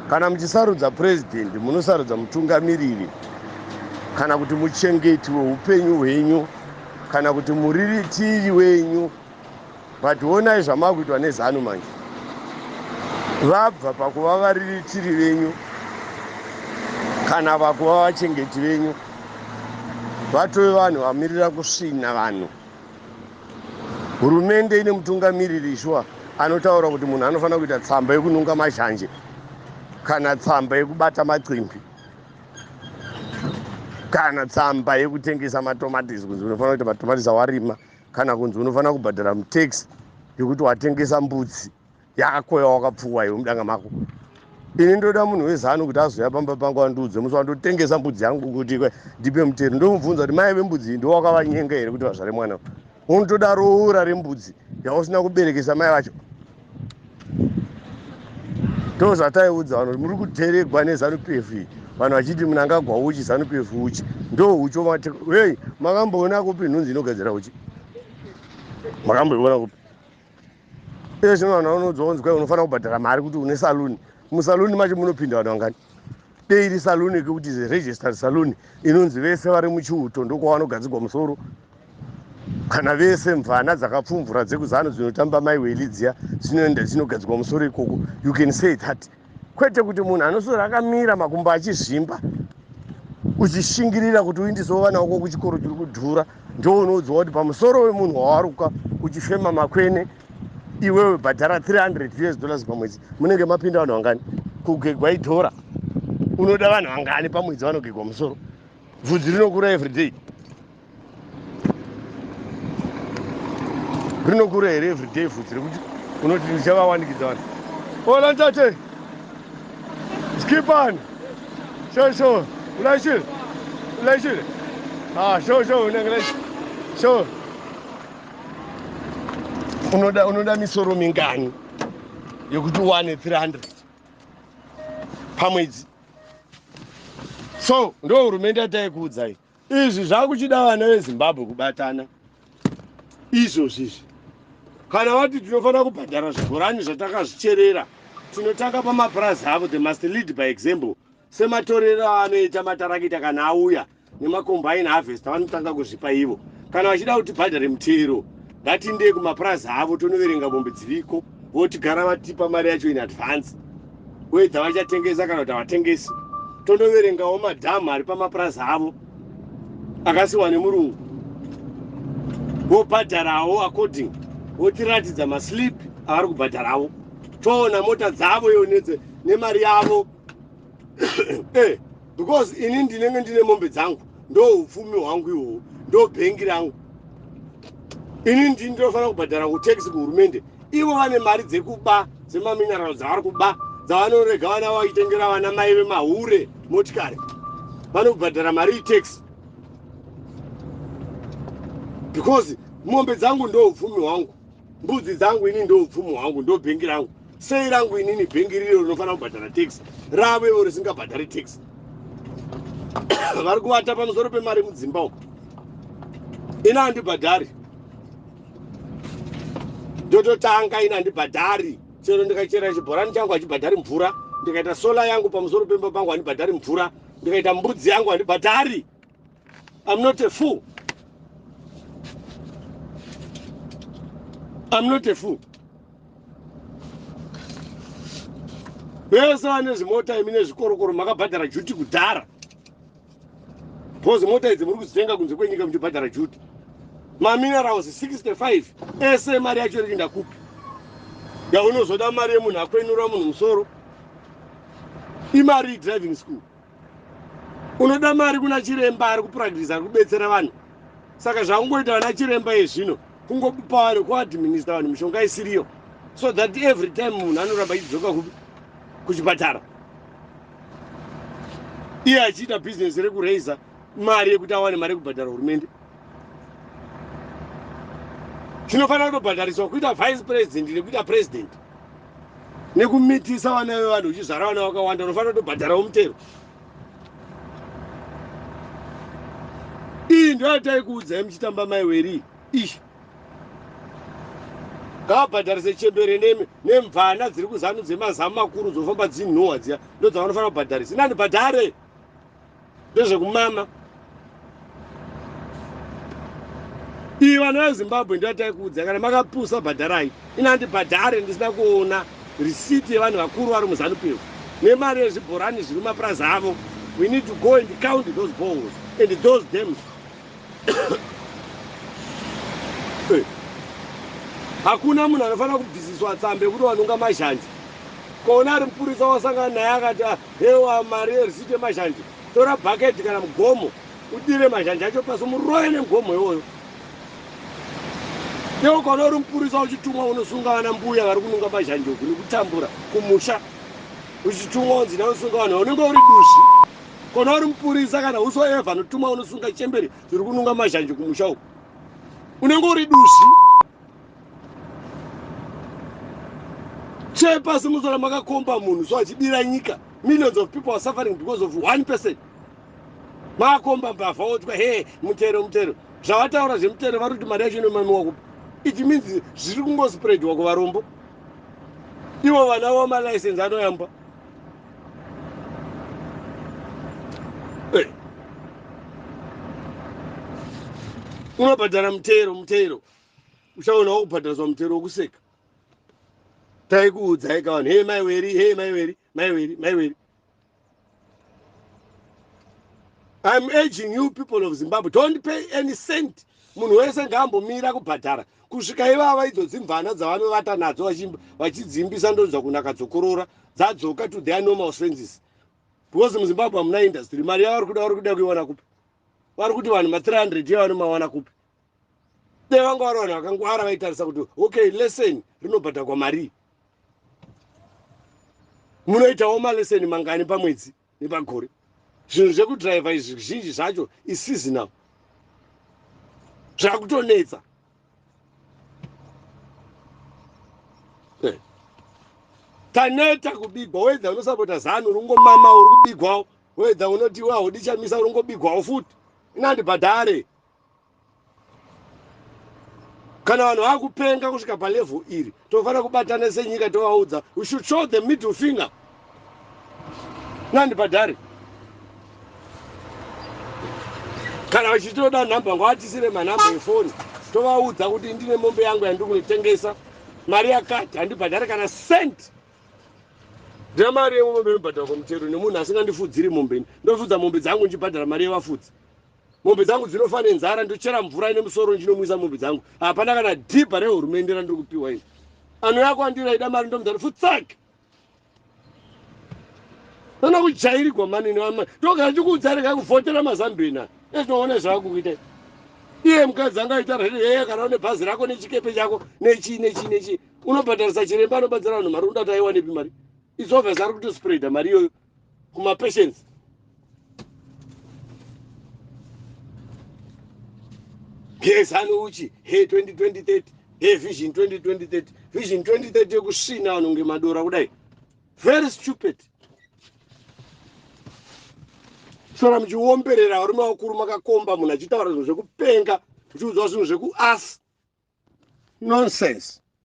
Kana muchisarudza purezidendi, munosarudza mutungamiriri kana kuti muchengeti weupenyu hwenyu kana kuti muriritiri wenyu. But onai zvamakuitwa neZanu manje. Vabva pakuva variritiri venyu kana pakuva vachengeti venyu, vatove vanhu vamirira kusvina vanhu. Hurumende ine mutungamiriri shuwa anotaura kuti munhu anofanira kuita tsamba yekununga mazhanje kana tsamba yekubata macimbi kana tsamba yekutengesa matomatisi, kunzi unofanira kuita matomatisi awarima, kana kunzi unofanira kubhadhara mutax yekuti watengesa mbudzi yako yawakapfuwa iwe mudanga mako. Ini ndoda munhu weZanu kuti azouya pamba pangu andiudze musi wandotengesa mbudzi yangu kuti ndipe mutero. Ndomubvunza kuti mai vembudzi iyi ndowakavanyenga here kuti vazvare mwana? Unotoda roora rembudzi yausina kuberekesa mai vacho. Ndozvataiudza vanhu kuti muri kudheregwa neZanu PF iyi, vanhu vachiti Mnangagwa uchi, Zanu PF uchi, ndo uchi. Hei, makamboona kupi nhunzi inogadzira uchi? Makamboiona kupi? Iye zvino vanhu vanoudzwa kunzi kwai unofanira kubhadhara mari kuti une saluni. Musaluni macho munopinda vanhu vangani? Dei iri saluni yekuti is a registered saluni inonzi vese vari muchiuto ndokwavanogadzigwa musoro, kana vese mvana dzakapfumvura dzekuZanu dzinotamba mai weli dziya dzinoenda dzinogadzigwa musoro ikoko. You can say that, kwete kuti munhu anoswera akamira makumbo achizvimba, uchishingirira kuti uindisewo vana vako kuchikoro chiri kudhura, ndo unoudzwa kuti pamusoro wemunhu wawaruka uchifema makwene iwewe bhadhara 300 US dollars pamwedzi. Munenge mapinda vanhu vangani? Kugegwa idhora. Unoda vanhu vangani pamwedzi vanogegwa musoro? Bvudzi rinokura everyday? Rinokura here everyday bvudzi rekuti unoti ndichavawanikidza vanhu? Ola ntate, skipani sho sho, ulayishile ulayishile, ah sho sho, unenge sho. Unoda misoro mingani yekuti uwane 300 pamwedzi? So ndo hurumende yataikuudzai. Izvi zvakuchida vana veZimbabwe kubatana izvozvi izvi. Kana vati tinofanira kubhadhara zvibhorani zvatakazvicherera, tinotanga pamapurazi avo. They must lead by example, sematorero aanoita matarakita kana auya nemacombine harvest, vanotanga kuzvipa ivo. Kana vachida kuti tibhadhare mutero, ngatindei kumapurazi avo tonoverenga mombe dziriko, votigara vatipa mari yacho in advance, wedza vachatengesa kana kuti havatengesi. Tonoverengawo madhamu ari pamapurazi avo akasiwa nemurungu, vobhadharawo according, votiratidza maslip avari kubhadharawo, toona mota dzavo yonedze nemari yavo. Because ini ndinenge ndine mombe dzangu, ndo upfumi hwangu ihwohwo, ndo bhengi rangu. Ini ndini ndinofanira kubhadhara kutax kuhurumende. Ivo vane mari dzekuba dzemamineral dzavari kuba, dzavanorega vana vachitengera vana mai vemahure motikari, vanobhadhara mari itax? Because mombe dzangu ndo upfumi hwangu, mbudzi dzangu ini ndo upfumi hwangu, ndo bhengi rangu. Sei rangu inini bhengi riro rinofanira kubhadhara tax, ravo ivo risingabhadhari tax? Vari kuvata pamusoro pemari mudzimba uko. Ini handibhadhari, ndototanga. Ini handibhadhari. Chero ndikachera chibhorani changu, hachibhadhari mvura. Ndikaita solar yangu pamusoro pemba pangu, handibhadhari mvura. Ndikaita mbudzi yangu, handibhadhari. I'm not a fool, I'm not a fool. Vese vane zvimota imi nezvikorokoro makabhadhara duty kudhara, because mota idzi muri kudzitenga kunze kwenyika muchibhadhara duty. Maminerals 65 ese, mari yacho iri kuenda kupi? Yaunozoda mari yemunhu akwenura munhu musoro, imari driving school. Unoda mari kuna chiremba ari kupractisa, ari kubetsera vanhu. Saka zvakungoita vana chiremba yezvino kungopa vanhu, kuadminister vanhu mishonga isiriyo, so that every time munhu anoramba achidzoka kupi? Kuchipatara, iye achiita bhizinesi rekuraisa mari yekuti awane mari yekubhadhara hurumende. Chinofanira kutobhadhariswa kuita vice president nekuita president nekumitisa vana vevanhu uchizvara vana vakawanda. Unofanira kutobhadharawo mutero. Iyi ndo yataikuudzai muchitamba mai weri ishi. Ngavabhadharise chembere nemvana dziri kuzanu dzemazamu makuru dzofamba dzinhuhwa dziya, ndodzavanofanira kubhadharisa. Inani bhadhare ndezvekumama. Iyi vana veZimbabwe ndovataikuudza, kana makapusa bhadharai. Inandi bhadhare ndisina kuona risiti yevanhu vakuru vari muZanu PF nemari yezvibhorani zviri mumapurazi avo. We need to go and count those balls and those dams. Hakuna munhu anofanira kubvisiswa tsambe yekuti wanunga mazhanje. Kona ari mupurisa wasangana naye akati, ah, hewa mari yerisiti yemazhanje, tora bhaketi kana mugomo udire mazhanje acho pasi murove nemugomo iwoyo. Iwe ukaona uri mupurisa uchitumwa unosunga vana mbuya vari kununga mazhanje uku nekutambura kumusha, uchitumwa unzi nausunga vanhu unenge uri duzvi. Kona uri mupurisa kana whosoever anotumwa unosunga chembere dziri kununga mazhanje kumusha uku, unenge uri duzvi. Chepasi musora makakomba munhu so achibira nyika. Millions of people are suffering because of one person. Makomba mbavha otwa he mutero mutero. Zvavataura zvemutero vari kuti mari yacho inomamiwa kupi? It means zviri kungospreadwa kuvarombo. Ivo vana vavo malicense anoyamba. Hey. Unobhadhara mutero mutero. Uchaona wakubhadhariswa mutero wokuseka. Taikuudzai ka vanhu, hey mai weri, hey mai weri, mai weri, mai weri. I'm urging you people of Zimbabwe, don't pay any cent. Munhu wese ngaambomira kubhadhara kusvika ivava idzo dzimvana dzavanovata nadzo vachidzimbisa ndonzwa kunaka dzokorora dzadzoka to their normal senses. Because muZimbabwe hamuna industry, mari yavari kuda vari kuda kuiwana kupi? Vari kuti vanhu ma 300 yavanomawana kupi? Dai vanga vari vanhu vakangwara vaitarisa kuti okay, lesson rinobhadharwa marii? Munoitawo maleseni mangani pamwedzi nepagore? Zvinhu zvekudhiraivha izvi zvizhinji zvacho iseasonal, zvakutonetsa. Taneta kubigwa, wedha unosapota ZANU uri kungomama uri kubigwawo, wedha unoti iwe haudi Chamisa uri kungobigwawo futi. Inandibhadhare. Kana vanhu vakupenga kusvika palevel iri, tofanira kubatana senyika tovaudza, we should show the middle finger. Nandibhadhare. Kana vachitoda nhamba ngavatisire manhamba efoni, tovaudza kuti ndine mombe yangu yandiri kunotengesa mari yakati, handibhadhare kana cent. Ndina mari yemombe inobhadharwa kumutero nemunhu asingandifudziri mombe. Ndofudza mombe dzangu ndichibhadhara mari yevafudzi. Mombe dzangu dzinofa nenzara, ndochera mvura ine musoro ndinomwisa mombe dzangu. Hapana kana dhibha rehurumende randiri kupiwa ini. Anouya kwandiri aida mari ndomudza futsak. Nona kujairigwa mani ndogara ndikuudza rega kuvhotera mazambina. Ezvinoona zvakukuita. Iye mukadzi anga aita heye kana une bhazi rako nechikepe chako nechi nechi nechi unobhadharisa chiremba anobatsira vanhu mari unoda kuti aiwanepi mari. It's obvious ari kutospreada mari iyoyo kumapatients. He ZANU uchi, he 2020 30, he vision 2020 30, vision 2030 yekusvina vanhu kunge madora kudai. Very stupid. Sora muchiomberera varume vakuru makakomba munhu achitaura zvinhu zvekupenga, muchiudzwa zvinhu zvekuasi. Nonsense.